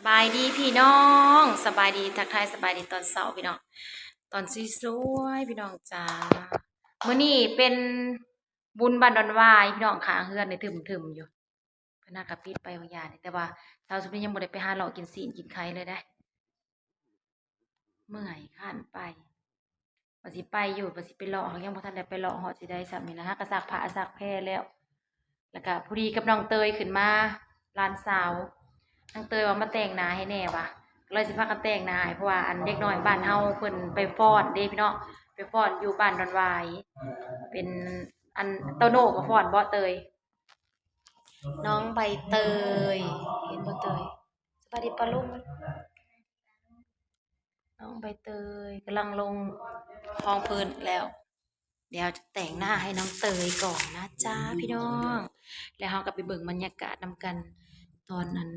ບາຍດີພີ່ນ້ອງ ສະບາຍດີ ທັກທາຍສະບາຍດີຕອນເຊົ້າພີ່ນ້ອງ ຕອນສວຍໆ ພີ່ນ້ອງຈ້າ. ມື້ນີ້ເປັນບຸນບ້ານດອນຫວາຍພີ່ນ້ອງ ຂ້າງເຮືອນນີ້ທຶ່ມໆຢູ່. ຄະນະກະປິດໄປບາງຢ່າງນີ້ ແຕ່ວ່າສາວສຸນີຍັງບໍ່ໄດ້ໄປຫາເລາະກິນຊີ້ນກິນໄຂ່ເລີຍເດ້ ເມື່ອຍ ຄ້ານໄປ. ວ່າຊິໄປຢູ່ ວ່າຊິໄປເລາະ ຍັງບໍ່ທັນໄດ້ໄປເລາະຮອດຊິໄດ້ຊ້ຳນີ້ນະ. ຫາກະຊັກຜ້າຊັກແພແລ້ວ ແລ້ວກະພໍດີກັບນ້ອງເຕີຍຂຶ້ນມາ ຫຼານສາວ. ນາງເຕີຍວ່າມາແຕ່ງໜ້າໃຫ້ແດ່ວ່າ ກໍເລີຍຊິພາກັນແຕ່ງໜ້າໃຫ້ ເພາະວ່າອັນເດັກນ້ອຍບ້ານເຮົາເພິ່ນໄປຟ້ອນເດ້ພີ່ນ້ອງ ໄປຟ້ອນຢູ່ບ້ານດອນຫວາຍ. ເປັນອັນ ໂຕໂນ້ກໍຟ້ອນບໍ່ເຕີຍ? ນ້ອງໃບເຕີຍ ເຫັນບໍ່ເຕີຍ? ສະບາຍດີປ້າລຸງ. ນ້ອງໃບເຕີຍກຳລັງລົງຮອງພື້ນແລ້ວ ດຽວຈະແຕ່ງໜ້າໃຫ້ນ້ອງເຕີຍກ່ອນນະຈ້າພີ່ນ້ອງ ແລ້ວເຮົາກໍໄປເບິ່ງບັນຍາກາດນຳກັນຕອນນັ້ນ.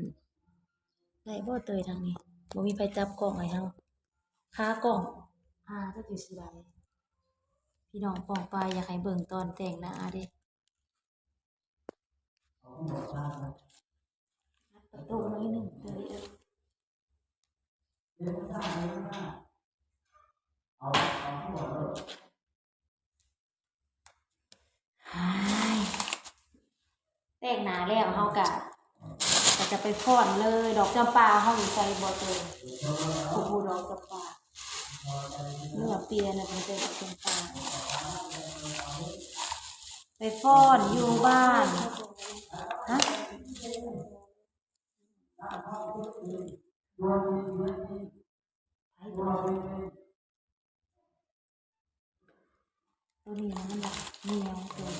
ໄດ້ບໍ່ເຕີຍທາງນີ້? ບໍ່ມີໃຜຈັບກ້ອງໃຫ້ເຮົາ ຄາກ້ອງ ຫາຈັກຢູ່ຊິໄດ້. ພີ່ນ້ອງປ້ອງປາຍຢາກໃຫ້ເບິ່ງຕອນແຕ່ງໜ້າເດ້. ປະຕູໜ້ອຍໜຶ່ງເຕີຍເອີຍ. ແຕ່ງໜ້າແລ້ວເຮົາກະ ກະຈະໄປຟ້ອນເລີຍ. ດອກຈຳປາເຮົາຢູ່ໃສບໍ່ເຕີຍ? ໂອ້ໂຫ ດອກຈຳປາ ເມື່ອປຽນນະ ເພິ່ນເອີ້ນດອກຈຳປາ. ໄປຟ້ອນຢູ່ບ້ານ ຮະ? ໂຕນີ້ນະ ມັນແບບໜຽວເກີນ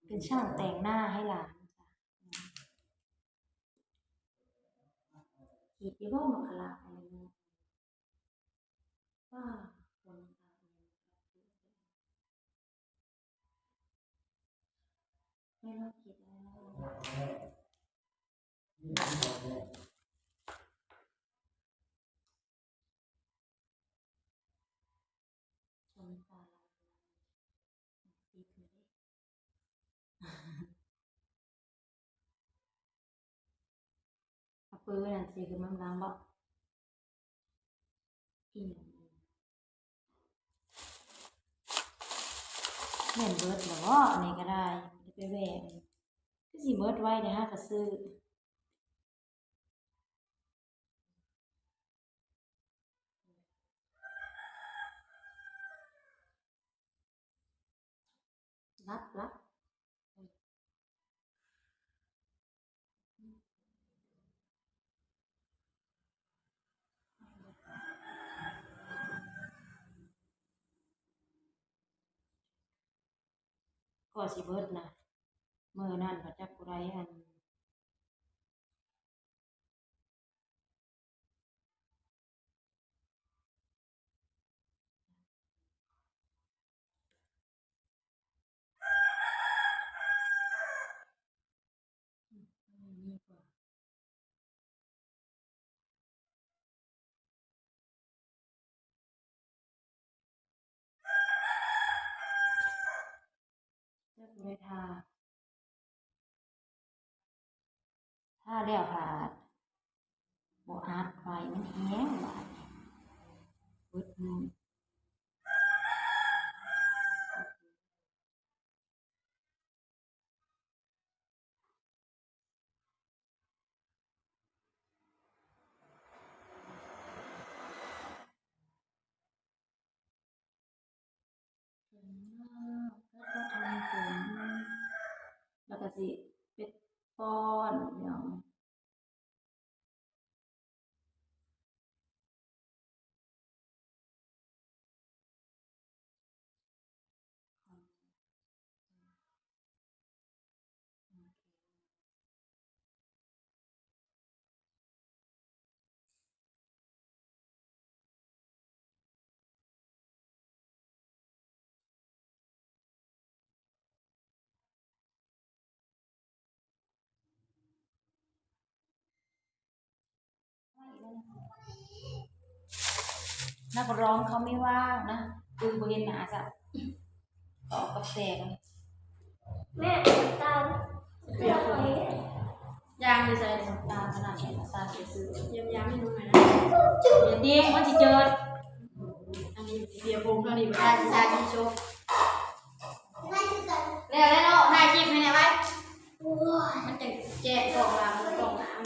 ເປັນຊ່າງແຕ່ງໜ້າໃຫ້ຫຼານ. ຄິດຢູ່ບໍ່ ມັກຂະລາດອັນນີ້ ວ້າ ຄົນ ແມ່ນວ່າຄິດແລ້ວ ເອົາປືນນັ້ນຊິຂຶ້ນມານຳບໍ່? ອີ່ຫຍັງ? ແມ່ນເບິດແລ້ວບໍ່? ອັນນີ້ກໍໄດ້ ໄປແວ່ ຄືຊິເບິດໄວແທ້ ຫາກະຊື້. ລັບ ລັບ ກໍຊິເບິດນະ ມື້ນັ້ນກໍຈັກຜູ້ໃດອັນ ຈັກຜູ້ໃດຖ້າ ຖ້າແລ້ວຖ້າບໍ່ອັດໄວ້ ມັນແຫ້ງບາດນີ້ ເບິດມື. ແລ້ວກໍຊິເປັດປ້ອນ ພີ່ນ້ອງ. ນັກຮ້ອງເຂົາໄມ່ວ່າງນະ ຄືບໍ່ເຫັນໜ້າຊະ ອອກກັບແສງ. ແມ່ ນ້ຳຕານ ຢ່າງຢູ່ໃສ ນ້ຳຕານຂະໜາດ ຢ້ຽມຢາມໃຫ້ນ້ອງໃໝ່ນະ. ດຽວຕິ ມັນຊິເຈີດ. ອັນນີ້ເສຍຜົມເທົ່ານີ້ບໍ່ໄດ້ ຊິຖ່າຍຄລິບໂຊ. ແລ້ວແລ້ວເນາະ ຖ່າຍຄລິບໃຫ້ແດ່ໄວ. ໂອ້ຍ ມັນຈະແຈະກ້ອງລາວ ກ້ອງລາວ.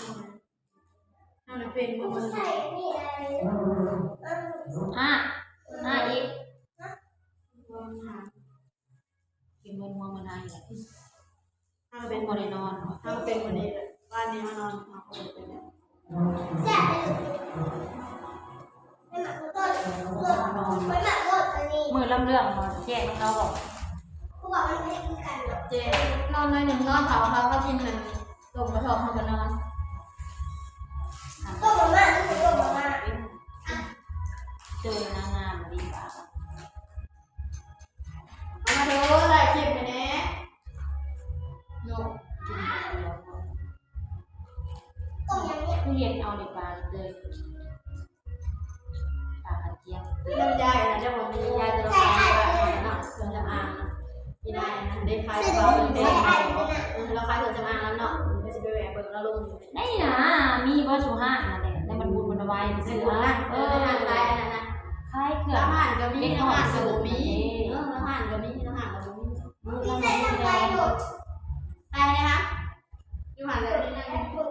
ເຮົານະເປັນບໍ່ ໃສ່ອັນນີ້ໄດ້ ຫ້າ ຫ້າອີກ. ກິນເບິດຫົວເບິດຫາງອີກ. ເຮົາເປັນບໍ່ໄດ້ນອນ ເຮົາເປັນບໍ່ໄດ້ ບ້ານນີ້ເຮົານອນ ເຮົາເປັນ ແຊບເລີຍ. ມື້ລຳເລື່ອງແຈ້ງເຂົາບອກ ເຈ້ງ ນອນໜ້ອຍໜຶ່ງ ນອນເຂົາ ເຂົາ ເຂົາກິນອັນ ຕົ້ມກະທ້ອມ ເຮົາກໍນອນ. ຕົ້ມມາມ່າ ຕົ້ມມາມ່າ. ເຈີນາງງາມດີກວ່າ. ເອົາມາເດີ ຖ່າຍຄລິບໃຫ້ແດ່. ໂນ ກິນໄປແລ້ວ ຕົ້ມຫຍັງນີ້ ຄືເຮັດເອົາໃນປາເລີຍ. ປາກະຈຽມ ນ້ຳຢາ ເຈົ້າບໍ່ມີຢາ ແຕ່ລະປາກະເນາະ ເຄື່ອງສຳອາງ. ອີ່ນາຍຫັ້ນເດ້ ຂາຍກະເປົາເປັນ ເອີ ລາວຂາຍເຄື່ອງສຳອາງນຳເນາະ ກໍຊິໄປແວ່ເບິ່ງລາວລົງ. ໃນນະ ມີບໍ່ ສູ່ຮ້ານນັ້ນແຫຼະ ໃນມັນບຸນມັນໄວ ໃນບຸນນະ ເອີ ໃນຮ້ານຂາຍອັນນັ້ນນະ ຂາຍເຄື່ອງ ລາວຮ້ານກໍມີ ລາວຮ້ານກໍບໍ່ມີ. ເອີ ລາວຮ້ານກໍມີ ລາວຮ້ານກໍບໍ່ມີ. ໄປນະ ຢູ່ຫັ້ນແຫຼະ ເຮັດເອງ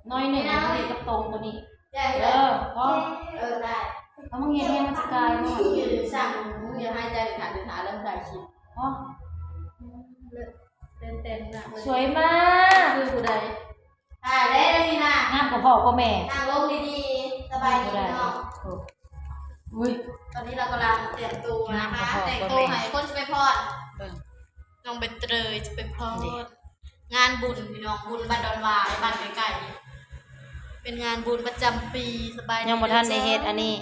ໜ້ອຍໜຶ່ງ ພໍດີກັບຕົງຕົວນີ້. ເອີ ພໍ ເອີ ໄດ້. ຖ້າມຶງເຮັດແຮງມັນຊິກາຍເນາະ ສັ່ງ ຢ່າຫາຍໃຈ ຖ້າ ຖ້າແລ້ວຖ່າຍຄລິບ ພໍ. ເຕັ້ນໆ ສວຍມາກ ຄືຜູ້ໃດ? ຖ່າຍໄດ້ເດ້ນີ້ນະ ງາມກວ່າພໍ່ກວ່າແມ່. ນັ່ງລົງດີໆ ສະບາຍດີເນາະ. ໂອ້ ອຸ້ຍ ຕອນນີ້ເຮົາກຳລັງຕຽມໂຕນະຄະ ແຕ່ງໂຕໃຫ້ຄົນຊິໄປຟ້ອນ ເບິ່ງ ນ້ອງໃບເຕີຍຊິໄປຟ້ອນ ງານບຸນພີ່ນ້ອງ ບຸນບ້ານດອນຫວາຍ ບ້ານໃກ້ໆ ເປັນງານບຸນປະຈຳປີ. ສະບາຍດີ ຍັງບໍ່ທັນໄດ້ເຮັດອັນນີ້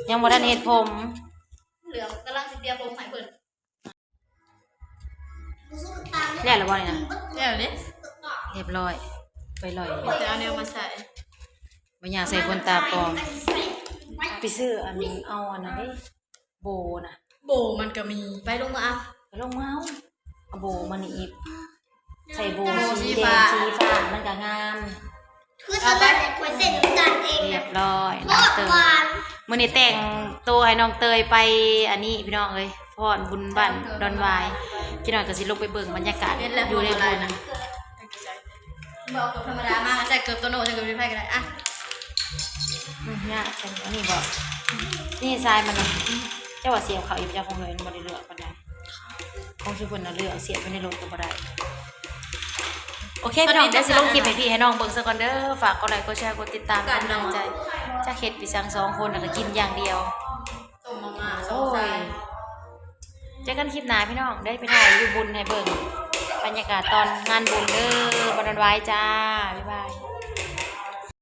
ຍັງບໍ່ທັນເຮັດຜົມ ເຫຼືອກຳລັງຊິຕຽມຜົມໃຫ້ເພິ່ນ. ແລ້ວລະບໍ່ນີ້ນະ? ແລ້ວເດ້ ຮຽບຮ້ອຍ ໄປລອຍ ມີແຕ່ເອົາແນວມາໃສ່ ບໍ່ຢາກໃສ່ຂົນຕາປອມ. ໄປຊື້ອັນ ເອົາອັນນັ້ນເດ້ ໂບນະ ໂບມັນກໍມີ ໄປລົງມາເອົາ ໄປລົງມາເອົາ ເອົາໂບມານີ້ອີກ. ໃສ່ໂບ ໂບສີ ສີແດງ ສີຟ້າ ສີຟ້າ ມັນກະງາມ. ຄືຕອນແລກຂ້ອຍໃສ່ນ້ຳຕານເອງ ຮຽບຮ້ອຍ ໂຄດຫວານ. ມື້ນີ້ແຕ່ງໂຕໃຫ້ນ້ອງເຕີຍໄປອັນນີ້ພີ່ນ້ອງເອີຍ ຟ້ອນບຸນບ້ານດອນຫວາຍ. ຈັກໜ້ອຍກໍຊິລົງໄປເບິ່ງບັນຍາກາດຢູ່ໃນບຸນ. ບໍ່ເອົາເກີບທຳມະດາມາ ໃສ່ເກີບໂຕໂນ້ ໃສ່ເກີບວິໄພກໍໄດ້. ອ່ະ ອືມ ຍາກ ອັນນີ້ບໍ່ ນີ້ຊາຍມັນນະ. ເຈົ້າວ່າຊິເອົາເຂົ້າອີກ ເຈົ້າຂອງເອີຍ ມັນບໍ່ໄດ້ເລືອກປານໃດ. ຂອງຊຸເພິ່ນນະເລືອກ ເສຍໄປໃນລົດກໍບໍ່ໄດ້. ໂອເຄພີ່ນ້ອງ ດຽວຊິລົງຄລິບໃຫ້ພີ່ໃຫ້ນ້ອງເບິ່ງຊະກ່ອນເດີ. ຝາກກົດໄລ ກົດແຊ ກົດຕິດຕາມ ເປັນກຳລັງໃຈ. ຈັກເຮັດໄປສັງສອງຄົນ ແລ້ວກໍກິນຢ່າງດຽວ. ຕົ້ມມາມ່າ ໂອ້ຍ ເຈີກັນຄລິບໜ້າພີ່ນ້ອງ ໄດ້ໄປຖ່າຍຢູ່ບຸນໃຫ້ເບິ່ງ ບັນຍາກາດຕອນງານບຸນເດີ ບ້ານດອນຫວາຍຈ້າ. ບາຍບາຍ.